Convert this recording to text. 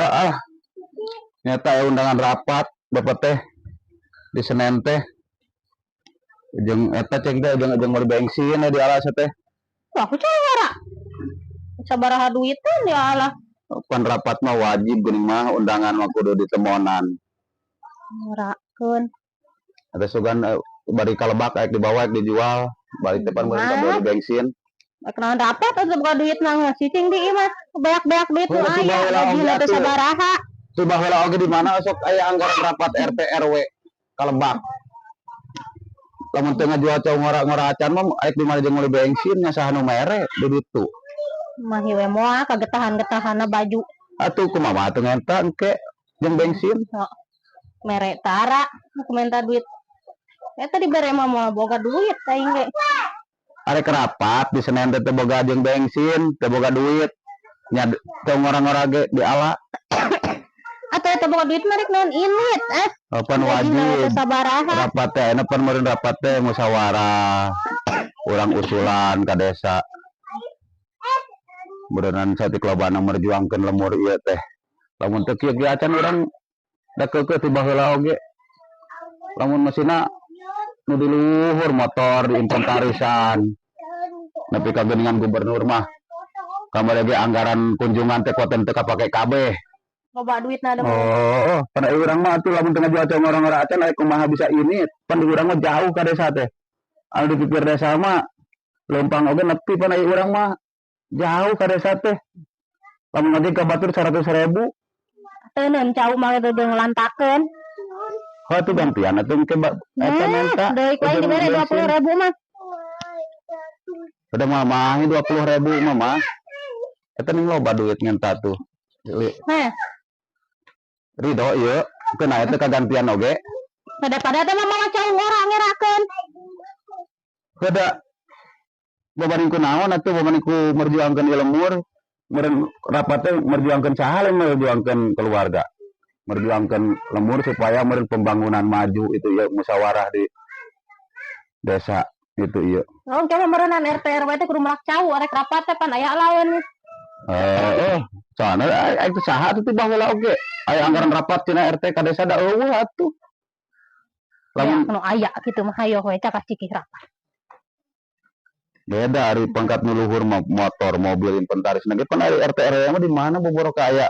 Ah, nyata ya undangan rapat bapak teh di Senen teh. Jeung eta ceng teh jeung jeung meuli bensin ya di alas teh. Wah, aku cara. Sabaraha duitan ya Allah. Pan rapat mah wajib geuning mah, undangan mah kudu ditemonan. Ngerakeun. Ada sugan bari kalebak aek dibawa, aek dijual, balik depan meureun ka meuli bensin. Rek naon rapat atuh boga duit mah cicing di imah. Banyak-banyak duit nu Oh, aya, baheula oge gajina teh atuh. Sabaraha. Coba heula oge di mana sok aya anggaran rapat RT RW kalebak. Lamun teu ngajual cau ngora-ngora acan mah aek di mana jeung meuli bensin, nya saha nu mere di ditu? Mah we moal kagetahan-getahanna baju. Atuh kumaha atuh ngenta engke jeung bensin? Mere tara aku minta duit. Eta dibere mah moal boga duit aing ge. Arek rapat di Senen teh teu boga jeung bensin, teu boga duit. Nya teu ngora-ngora ge diala. Atuh eta boga duit mah rek naon init eh. Pan Gajina wajib teh sabaraha. Rapat teh ayeuna pan meureun rapat teh musyawarah. Urang usulan ka desa. Meureunan saeutik lobana merjuangkeun lembur ieu teh. Lamun teu kieu ge acan urang da keukeuh ti baheula oge. Lamun mesinna nu di luhur motor diinventarisan. Nepi ka geuningan gubernur mah. Kamari ge anggaran kunjungan teh kuaten teu kapake kabeh. Loba duitna da mah. Oh, pada urang mah atuh lamun teu ngajual cau ngora-ngora acan aya kumaha bisa ini. Pan di urang mah jauh ka desa teh. Anu di pipir desa mah leumpang oge nepi, pan aya urang mah jauh ka desa teh. Lamun ngojek ka batur 100.000. Teuneun cau mah teu ngelantakeun. Oh, atuh gantian atuh engke eta minta. Deui ku aing dibere 20.000 mah. Udah mah mah 20.000 mah mah. Eta ning loba duit ngenta tuh. Heh, Ridho ieu, keun eta kagantian oge. Daripada teh mah malah cau ngora ngerakeun. Heuda babanding ku naon atuh, babanding ku merjuangkeun ieu lembur, meureun rapat teh merjuangkeun saha lain merjuangkeun keluarga. Merjuangkeun lembur supaya meureun pembangunan maju itu ya musyawarah di desa itu ieu. Oh, coba meureunan RT RW teh kudu melak cau arek rapat teh pan aya lawan. Eh, soalnya aya itu saha atuh ti baheula oge. Aya anggaran rapat cenah RT ka desa da euweuh atuh. Aya Lamun nu aya kitu mah hayo we cakah cikih rapat. Beda ari pangkat nu luhur mah motor, mobil inventaris. Nah, pan ari RT RW mah di mana boboro ka aya.